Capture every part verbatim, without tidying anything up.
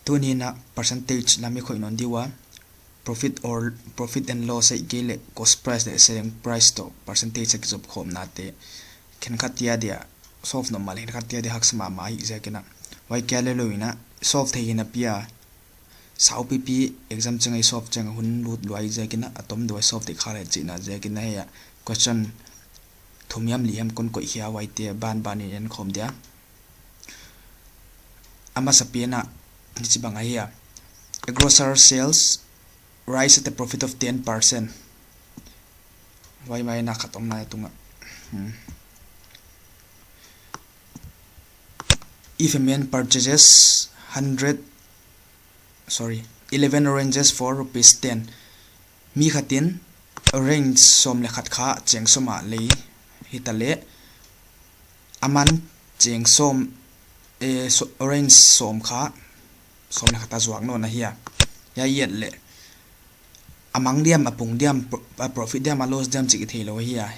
Tuni'n a percentage lam i khoih nawn di ua, profit or, profit and loss ahihkeileh cost price leh selling price toh percentage a kizopkhawmnate khenkhat dia solve nawn mahleh khenkhat dia haksa mahmah ahih ziakin a, huai kia lelou in a solve thei hi napi a, saupipi exam chiang a i solve chiang a hun lut lua ahih ziakin a, a tom deuh a solve theih kha leh chihna ziakin a, hiai a question thum hiam li hiam kon koih khia, huaite banban in en khawm dia. A masapen a hichibang ahi a, a grocer sells rice at a profit of ten percent. Huai mai na khat om na tung a. Hmm. If a man purchases hundred, sorry, eleven oranges for rupees ten. Mi khatin orange sawm leh khat kha cheng sawm a lei hitaleh, aman cheng sawm, eh, so, orange sawm kha, sawm leh khat a zuak nawn ahi a. Hiai i et leh, a mang diam, a pung diam, pro-, a profit diam, a loss diam chih kitheilou ahi a.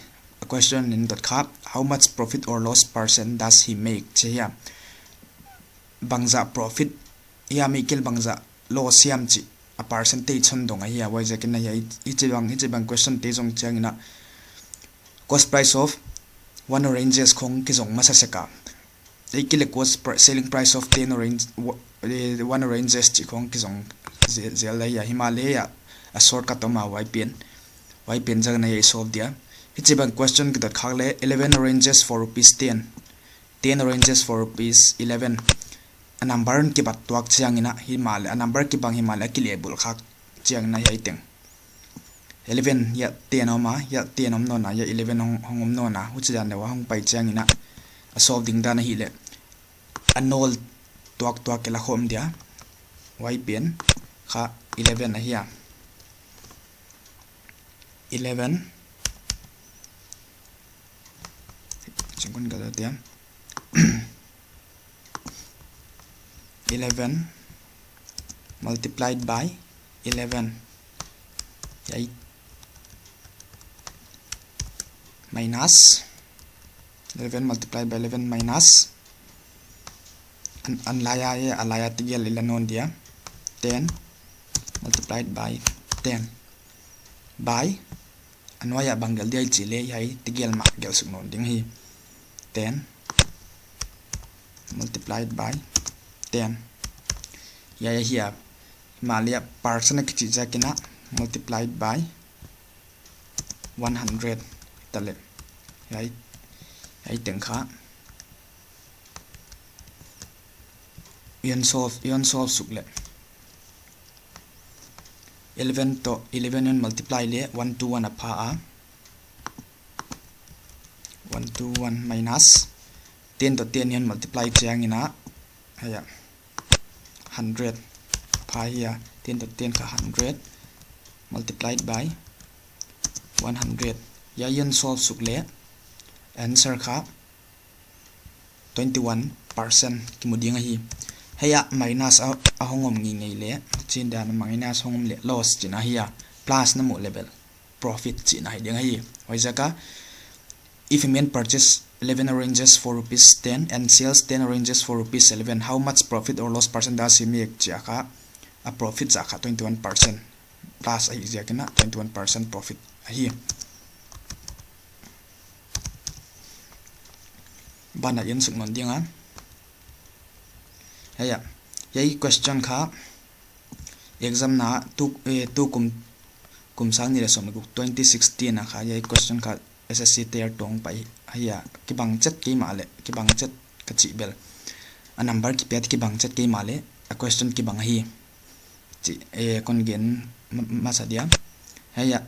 A question in dot kha, how much profit or loss percent does he make? Chi ahi a. Bangzah profit hiam ahihkeileh bangzah loss hiam chih a percentage hon dong ahi a, huaiziakin a hiai, hichibang, hichibang question te zong chiangin a, cost price of one oranges khong kizong masa sek a. Ahihkeileh cost pri-, selling price of ten orange, wa-, eh, one oranges chih khong kizong zel, zel ahi a, himahleh a, a shortcut om a, huai pen. Huai pen zang in a hiai solve dia. Hichibang question kidot khak leh, eleven oranges for rupees ten. Ten oranges for rupees eleven. A number kibat tuak chiangin a, himahleh, a number kibang himahleh, a kileh bul khak chiangin a hiai teng. Eleven, hiai ten om a, hiai ten om nawn a, hiai eleven hong, hong om nawn a, huchidan deuh a hong pai chiangin a, a solve ding dan ahihleh, a nawl tuaktuak kila khawm dia, huai pen kha eleven ahi a. Eleven. Chiang kon ka dia. Eleven multiplied by eleven. Hiai minus eleven multiplied by eleven minus. An, an lai a, a lai a tegel i la nawn dia. Ten multiplied by ten. By. A nuai a bang gelh dia i chih leh hiai tegel mah gelh suk nawn ding hi. Ten multiplied by ten. Hiai ahi a. Himahleh a percent a kichih ziakin a multiplied by one hundred taleh. Hiai, hiai teng kha. I hon solve, i hon solve suk leh. Eleven toh, eleven i hon multiply leh, one two one a pha a. One two one minus. Ten toh ten i hon multiply chiangin a. Hiai a. Hundred. Pha hi a. Ten toh ten kha hundred. Multiplied by one hundred. Hiai i hon solve suk leh. Answer kha twenty one percent kimu ding ahi. Hiai a minus a, a hong om ngeingei leh. Chin dan a minus hong om leh loss chihna ahi a. Plus na muh leh bel profit chihna hi ding ahi. Huaiziak a, if a man purchase eleven oranges for rupees ten and sells ten oranges for rupees eleven, how much profit or loss percent does he make? Chi a kha, a profit zah kha twenty one percent. Plus ahih ziakin a twenty one percent profit ahi. Banah i en suk nawn ding a. Hiai a. Hiai question kha exam na tu, eh, tu kum, kum sang nih leh sawm leh guk, twenty sixteen a kha. Hiai question kha S S C tier two a hong pai ahi a. Kibang chet kei mahleh, kibang chet ka chih bel. A number kipia kibang chet kei mahleh, a question kibang ahi. Chih, eh, kon gen ma-, masa dia. Hiai a.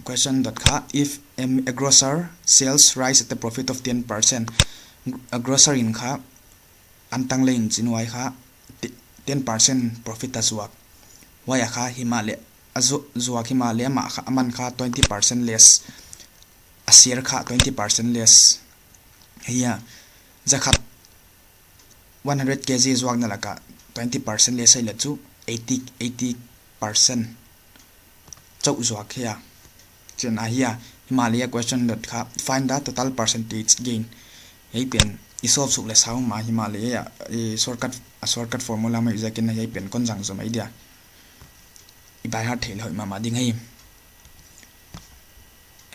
Question dot kha, if, em, a grocer sells rice at a profit of ten percent, a grocer in kha, an tang leh in chin huai kha, te-, ten percent profit a zuak. Huai a kha himahleh, a zu-, zuak himahleh amah kha, aman kha twenty percent less. A share kha twenty percent less. Hiai a, zakhat one hundred K G zuakna laka twenty percent less ahih leh chu eighty, eighty percent chauh zuak hi a. Chihna ahi a, himahleh a question dot kha, find the total percentage gain. Hiai pen i solve suk leh sau mah himahleh a, i shortcut a shortcut formula mah i ziakin hiai pen kon zang zom ahi dia. I by heart theih leh hoih mahmah ding ahi.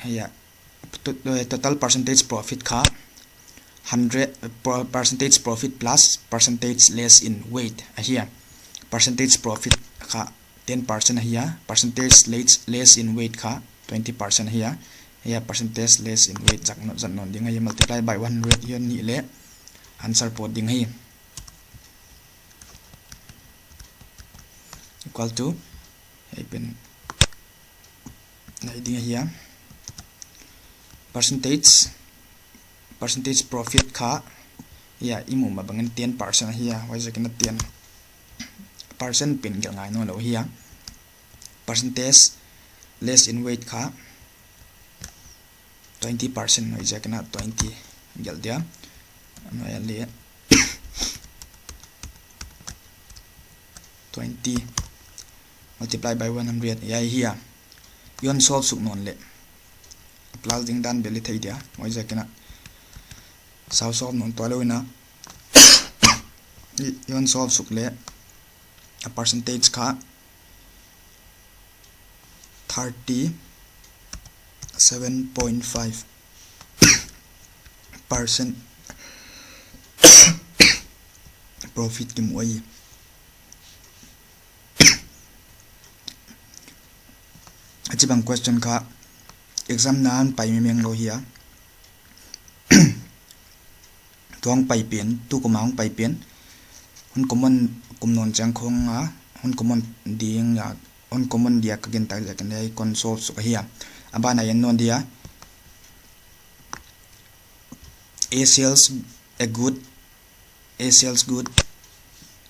Hiai a, to-, eh, total percentage profit kha hundred, eh, pro-, percentage profit plus percentage less in weight ahi a. Percentage profit kha ten percent ahi a, percentage less, less in weight kha twenty percent ahi a. Hiai a percentage less in weight zat nawn, zat nawn ding ahi, multiply by one hundred hiai nih leh answer pawt ding ahi. Equal to, hiai pen, hiai ding ahi a. Percentage, percentage profit kha, hiai a i muh mah bangin ten percent ahi a, huaiziakin a ten percent pen gelh ngai nawnlou ahi a. Percentage less in weight kha twenty percent, huaiziakin a twenty gelh dia. Huai a leh twenty multiply by one hundred, hiai ahi a. I hon solve suk nawn leh a plus ding dan bel i thei dia, huaiziakin a sau solve nawn tuanlou in a. I, i hon solve suk leh a percentage kha thirty seven point five percent profit kimu ahi. Hichibang question kha exam na a hon pai mengmeng lou ahi a. Tua hong pai pen, tu kum a hong pai pen, hun common kum nawn chiang khong a, hun common ding a, hun common dia ka gintak ziakin hiai kon solve suk ahi a. A ban a en nawn dia, A sells a good, A sells good,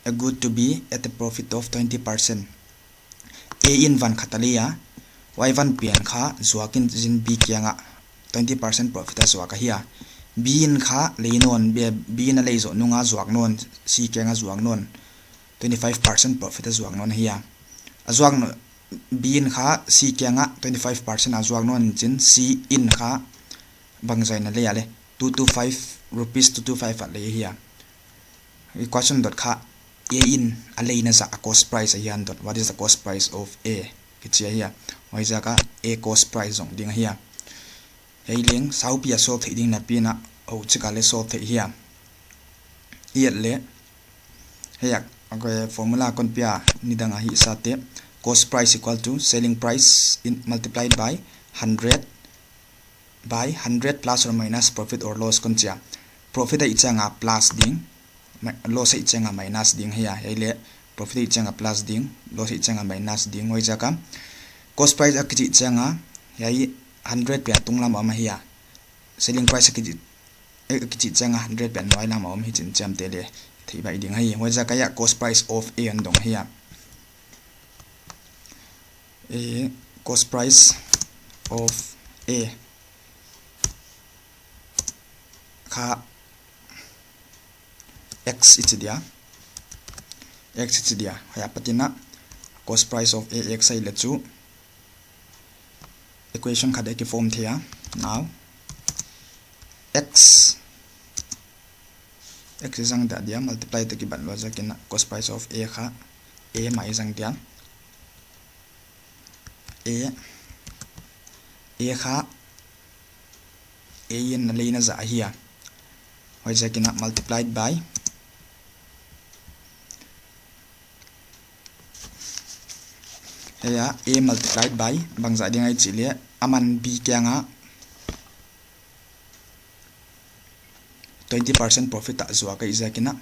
a good to B at a profit of twenty percent. A in van khat a lei a, huai van pen kha zuak in zin B kiangah twenty percent profit a zuak ahi a. B in kha lei nawn, B, B in a lei zoh nung a zuak nawn, C kiangah zuak nawn, twenty five percent profit a zuak nawn ahi a. A zuak nawn, B in kha C kiangah twenty five percent a zuak nawn in chin, C in kha bangzah in a lei a leh, two two five, rupees two two five a lei ahi a. I question dot kha, A in a leina zah a cost price ahi a dot, what is the cost price of A kichi ahi a. Huaiziak a A cost price zong ding ahi a. Hiai leng saupi a solve theih ding napi in a, huchik a leh solve theih ahi a. I et leh, hiai a, okay, formula kon pia nidang ahi sate, cost price equal to selling price in multiplied by hundred, by hundred plus or minus profit or loss kon chi a. Profit ahih chiang a plus ding, mi-, loss ahih chiang a minus ding ahi a. Hiai leh profit ahih chiang a plus ding, loss ahih chiang a minus ding, huaiziak a. Cost price a kichih chiang a, hiai hundred pen tunglam a om ahi a. Selling price a kichih, eh, kichih chiang a hundred pen nuailam a om hi chin chiamteh leh theih baih ding ahi. Huaiziak a hiai a cost price of A hon dong ahi a. A, cost price of A kha X i chi dia. X i chi dia. Hiai a pat in a cost price of A X ahih leh chu equation khat i kiform thei a. Now, X, X i zang dia dia, multiply toh kibat lou ziakin a cost price of A kha A mah i zang dia. A, A kha A in a leina zah ahi a. Huaiziakin a multiplied by, hiai a A multiplied by bangzah ding ahia chih leh, aman B kiangah twenty percent profit a zuak ahih ziakin a,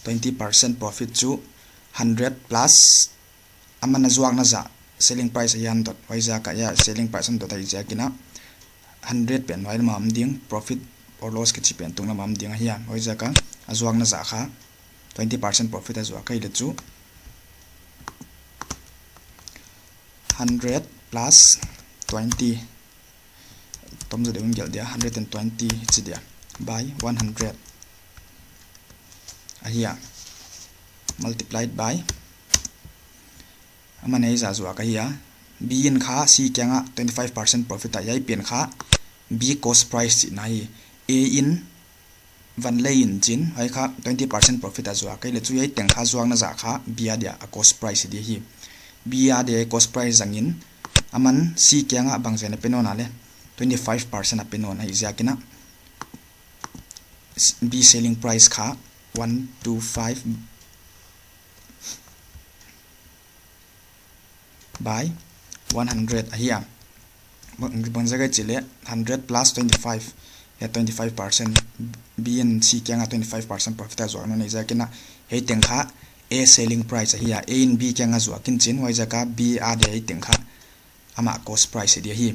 twenty percent profit chu hundred plus aman a zuakna zah selling price ahi a dot. Huaiziak a hiai a selling price a dot ahih ziakin a, hundred pen nuailam a om ding, profit or loss kichi pen tunglam a om ding ahi a. Huaiziak a a zuakna zah kha twenty percent profit a zuak ahih leh chu hundred plus twenty. Tom za deuh in gelh dia, hundred and twenty chi dia, by one hundred ahi a, multiplied by, aman hiai zah zuak ahi a. B in kha C kiangah twenty five percent profit a, hiai pen kha B cost price chihna ahi. A in van lei in chin, hiai kha twenty percent profit a zuak, hiai leh chu hiai teng kha zuakna zah kha B a dia a cost price hi di hi. B a dia cost price zangin, aman C kiang a bangzah a pe nawn a leh, twenty five percent a pe nawn ahih ziakin a, B selling price kha one two five by one hundred ahi a. Bang, bangzah ka chih leh hundred plus twenty five, hiai twenty five percent, B in C kiang a twenty five percent profit a zuak nawn ahih ziakin a, hiai teng kha A selling price ahi a, A in B kiang a zuak in chin, huaiziak a B a dia hiai teng kha amah cost price hi di hi.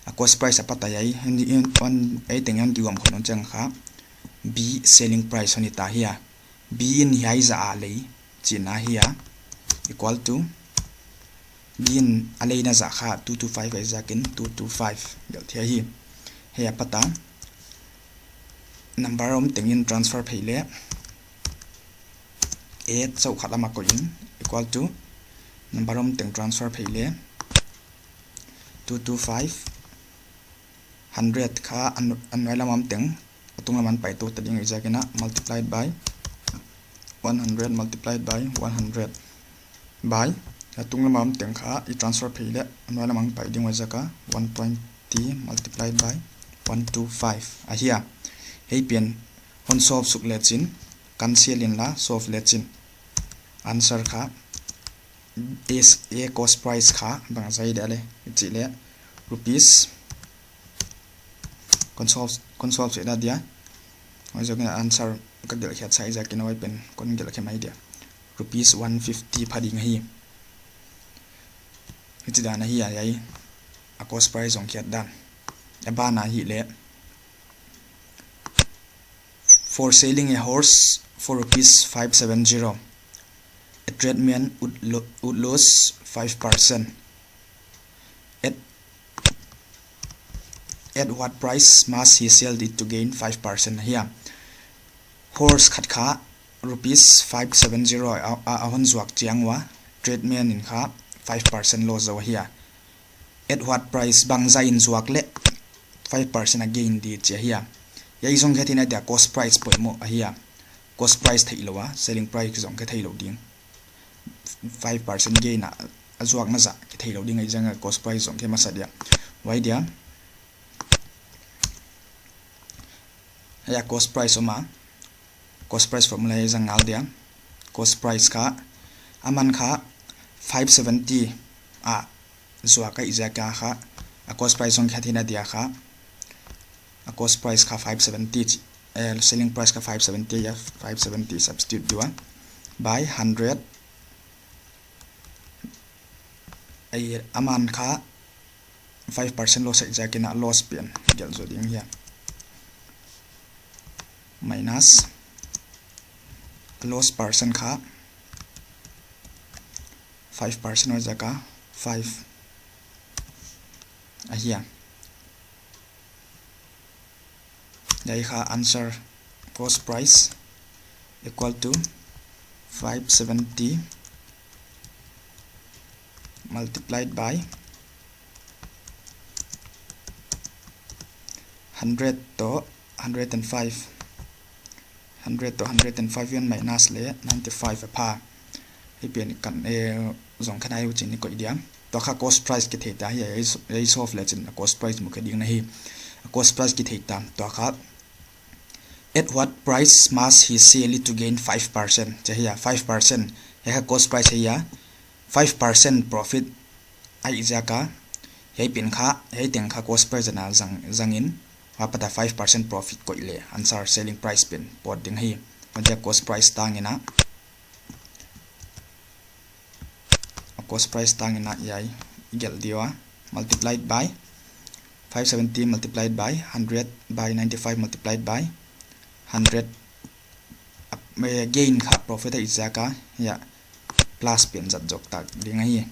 A cost price a pat a hiai, hiai teng hon kigawm khawm nawn chiang kha B selling price hon hi ta hi a. B in hiai zah a lei chihna hi a, equal to B in a leina zah kha two two five ahih ziakin two two five gelh thei hi. Hiai a pat a number om teng in transfer phei leh, A chauh khat lam a koih in, equal to number om teng transfer phei leh two two five, hundred kha a nu-, a nuai lam om teng a tung lam a paitou ta ding ahih ziakin a, multiplied by one hundred, multiplied by one hundred, by a tung lam om teng kha i transfer phei leh a nuai lam a pai ding, huaiziak a one twenty multiplied by one two five ahi a. Hiai pen hon solve suk leh chin, cancel in la solve leh chin, answer kha A, A cost price kha bangzah hi dia leh, i chih leh rupees, kon solve, kon solve suk dia. Huaiziakin a answer ka gelh khiak sa ahih ziakin a huai pen kon gelh khe mai dia. Rupees one fifty pha ding ahi. Hichi dan ahi a, hiai a cost price zong khiat dan. A ban a hi leh, for selling a horse for rupees five seven zero, a tradesman would lo-, would lose five percent. At, at what price must he sell it to gain five percent ahi a. Horse khat kha rupees five seven zero a, a, a hon zuak chiang ua, tradesman in kha five percent loss zou ahi a. At what price, bangzah in zuak leh five percent a gain di chih ahi a. Hiai zong khiat theihna dia cost price poimoh ahi a. Cost price theilou a, selling price zong khia theilou ding. Five percent gain a, a zuakna zah khia theilou ding ahih ziakin a cost price zong khia masa dia. Huai dia. Hiai a cost price om a. Cost price formula hiai zang ngal dia. Cost price kha, aman kha five seventy a zuak ahih ziak a kha, a cost price zong khia theihna dia kha, a cost price kha five seventy chi, eh, selling price kha five seventy a, five seventy substitute di ua, by hundred. Ai, aman kha five percent loss ahih ziakin a loss pen gelh zou ding ahi a. Minus loss percent kha five percent, huaiziak a five ahi a. Hiai kha answer, cost price equal to five seventy multiplied by hundred to hundred and five. Hundred to hundred and five hiai minus leh ninety-five a pha. Hiai pen kan, eh, zong kha nai uh chin i koih dia. Tua kha cost price kithei ta hi, hiai so-, hiai solve leh chin a cost price mu khe ding na hi. A cost price kithei ta, tua kha. At what price must he sell it to gain five percent? Chih ahi a, five percent. Hiai kha cost price ahi a, five percent profit ahih ziak a, hiai pen kha, hiai teng kha cost price a zang, zang in, huai apat a five percent profit koih leh, answer selling price pen pawt ding hi. Huaiziak cost price tang in a, a cost price tang in a hiai i gelh di ua, multiplied by five seventy multiplied by hundred by ninety-five multiplied by hundred, eh, gain kha profit ahih ziak a, hiai plus pen zat zok tak ding ahi.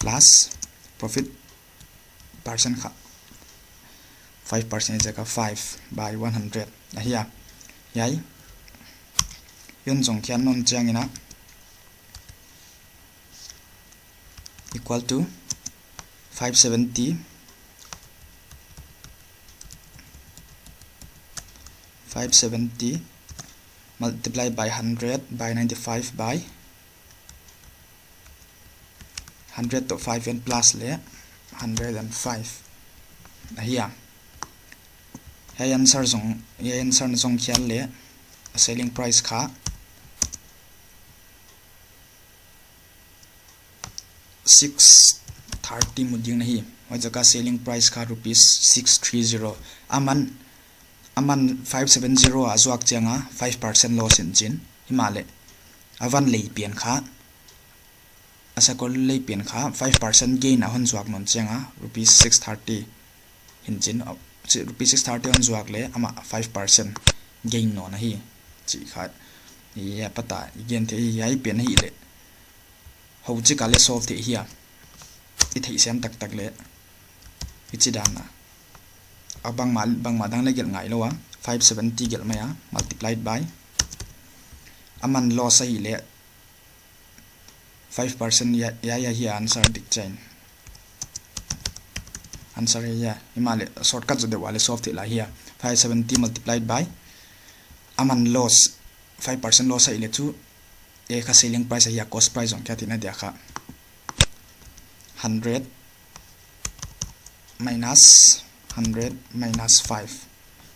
Plus profit percent kha five percent ahih ziak a five by one hundred ahi a. Hiai hiai zong khia nawn chiang in a equal to five seventy Five seventy multiply by hundred by ninety-five by hundred toh five en plus leh hundred and five ahi a. Hiai answer zong, hiai answer na zong khial leh a selling price kha six thirty mu ding na hi. Huaiziak a selling price kha rupees six three zero. Aman, aman five seven zero a zuak chiang a five percent loss hi'n chin. Himahleh a van lei pen kha, a sakol lei pen kha five percent gain a hon zuak nawn chiang a rupees six thirty hi'n chin. Rupees six thirty hon zuak leh amah five percent gain nawn ahi chih kha i a pat a i gen thei hi. Hiai pen ahihleh hou chik a leh solve theih hi a, i theihsiam taktak leh i chi dan a. A bangmah, bangmah dang leh gelh ngai lou a, five seventy gelh mai a, multiplied by aman loss ahihleh five percent. Hiai, hiai, hiai hi a answer dik chiang. Answer hiai, himahleh shortcut zaw deuh a leh solve theih lai hi a. Five seventy multiplied by aman loss, five percent loss ahihleh chu a kha selling price ahi a, cost price zong kia theihna dia kha hundred minus hundred minus five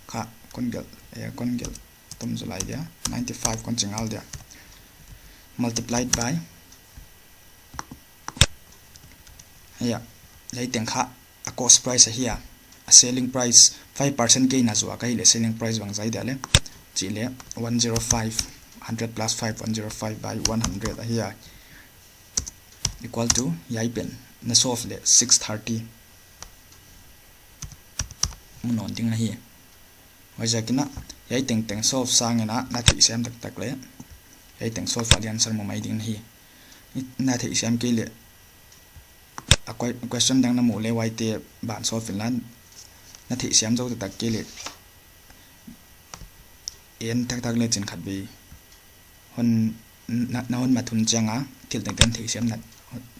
kha kon gelh, a kon gelh tum zaw lai dia, ninety-five kon chi ngal dia, multiplied by, hiai, hiai teng kha a cost price ahi a, a selling price five percent gain a zuak ahihleh selling price bangzah dia leh chih leh one zero five, hundred plus five, one zero five by one hundred ahi a, equal to hiai pen na solve leh six thirty mu nawn ding na hi. Huaiziak in a hiai tengteng solve sang in a na theihsiam taktak leh hiai teng solve a leh answer mu mai ding na hi. Na theihsiam kei leh a que-, question dang na muh leh huaite ban solve in la, na theihsiam zou taktak kei leh en taktak leh chin khat vei hon, na, na hon mat hun chiang a thil tengteng theihsiam na,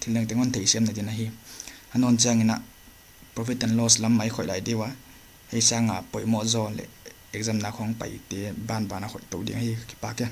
thil tengteng hon theihsiam na ding ahi. A nawn chiang in a profit and loss lam mai khoih lai di ua. Hiai sang a poimoh zaw leh exam na khong paite banban a khoih tou ding ahi. Kipak e.